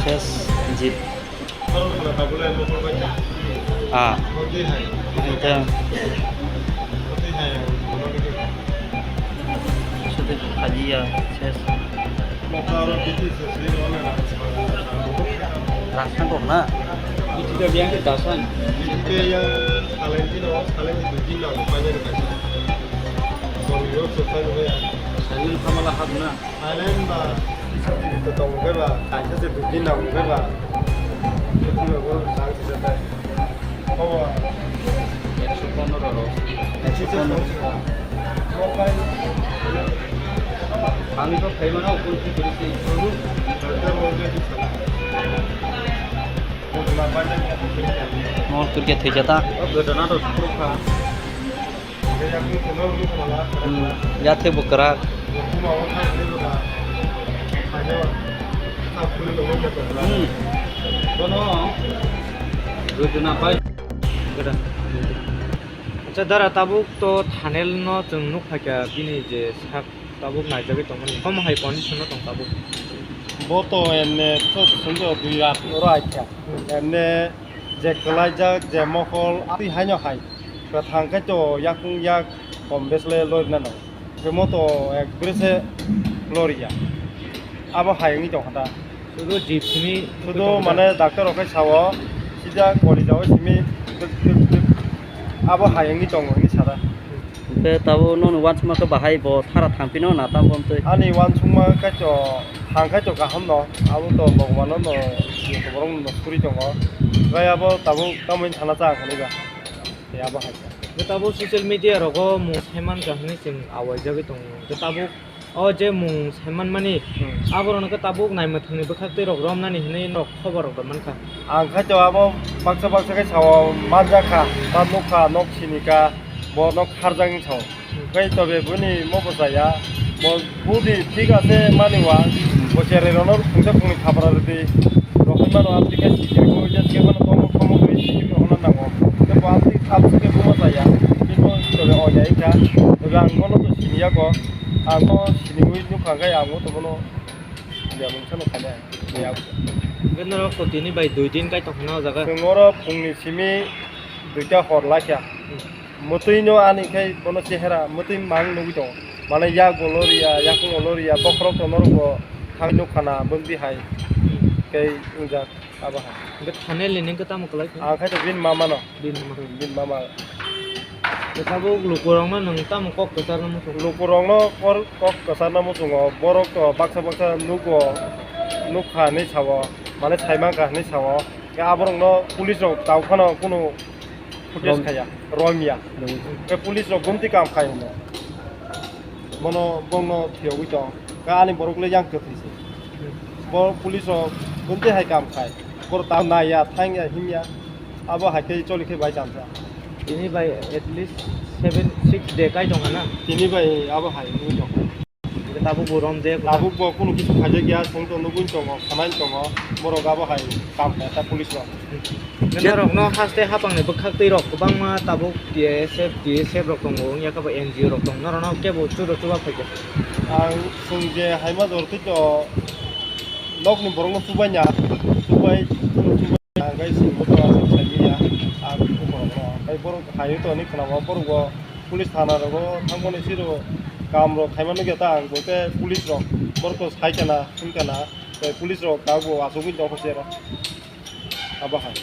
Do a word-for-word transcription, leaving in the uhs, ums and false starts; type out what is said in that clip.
Ses jip. Ah. Ita. Sudah khaji ya, ses. Rasa kok na? Itu dia biang ke dasan. Silent khamala hab na. Silent ba, isa tong khe ba, kaisa se dui din nang khe ba. Itu lo bo sang se jata. Obo. Ekso pondro ro. Ekso pondro. Ang to phaimano kun ki kiri se. Mo turke thejata. O gotona to sukro kha. Hmm, ya thai bo kwrak. Hmm. Bono gotona pai. Acha dara tabuk to thanel no chwng nuk phaikha bini je sak tabuk naijagwi tongmani. Kom hai condition no tong tabuk. Bo to emne to sungjo dui rat oro aikha. Emne je kwlaijak je mokol atwi haino hai. Kwthang khe to yakung yak kom bes le lori nano. Khe mo to ekbare se lori ya. Abo hai wngwi tong kha da. Sudu jip simi sudu mane doctor rok khai sao sida kori jao simi abo hai wngwi tongo hinwi sara. Hwnkhe tabuk nono uansukma khe bahai bo thara thangphino na tamo twi. Ani uansukma khe to thang khe to kaham no abo to Bhagwan no borok no suri tongo. Gai abo tabuk tamoni sana cha khani ba. Tei abo hai kha. Hwnkhe tabuk social media rogo mung saiman kha hinwi chwng awaijagwi tongo. Hwnkhe tabuk o je mung saimanmani, hmm, aborok hwnkhe tabuk naimwthangni bwkhaktwi rok romnani hinwi norok khobor rok mankha. Ang khaito abo baksa baksa khe sao manjakha, ba nukha, nok sinikha, bo nok kharjak wng sao. Hwnkhe tobe bini mo bwchaya, bo budi thik ase mani wa, bo cherai rokno phungsa phungni khapra rwdi. Rohormano amtwi khe sikirgo, je sikirmano tomo tomo khe sikirgo hwnna nango. Tei bo amtwi amtwi khe buma chaya, bini bo tobe oya wngkha. Tobe ang bono to siniya kho, ang bono siniwi nukha khe ang bo tobono ya mungsa no sanya. Hwnkhe norok to tini bai dui din kaitor hwnna o jaga. Chwng oro phungni simi duita hor laikha. Mwtwi no ani khai bono chehera mwtwi mang nugwi tongo. Mane yak bo loriya, yakung bo loriya, bokhorok to norok bo thang nukha na, bwng twi hai khe wngjak abo hai. Hwnkhe thanel ni neng khe tamo kwlai khe? Ang khai to bini mama no. Bini mama. Bini mama. Khe tabuk lukurok no nwng tamo kok kwchar no muchung? Lukurok no kor-, kok kwchar no muchungo. Borok to baksa baksa nugo, nukha hinwi sao, mane sai mankha hinwi sao. Khe aborok no police rok tau phano kunu footage khaya, romya. Khe police rok gumti kam khai hwnwi. Bono, bono phiyogwi tong. Khe ani borok le yang kwthwi se. Bo police rok gumti hai kam khai. Borok ta naiya, thangya, himya. Abo hai khe choli khe bai chamsa. Tini bai at least seven, six day kai tong na? Tini bai abo hai wngwi tong. Tabuk bo romjak. Tabuk bo kunu kisu khaijak ya, chwng to nugwi tongo, khwnai tongo, borok abo hai kam kha ta police rok. Norokno haste hapangni bwkhaktwi rok kwbangma tabuk T S F, T S F rok tongo, wngya khe bo N G O rok tongo, norokno kebo chudo chuba phaikha. Ang chwng je haima jor twi to nokni borokno chubaina, chubai, chubai. Ang bai sini moto aswk sai manya, ang buphang rok. Tei borok hai to ni khwnamo, borok bo police thana rogo thangmani siro kam rok khaima nugya ta ang bo tei police rok borok to sai kana, thung kana, tei police rok ta bo asugwi tong kho sera. Abo hai.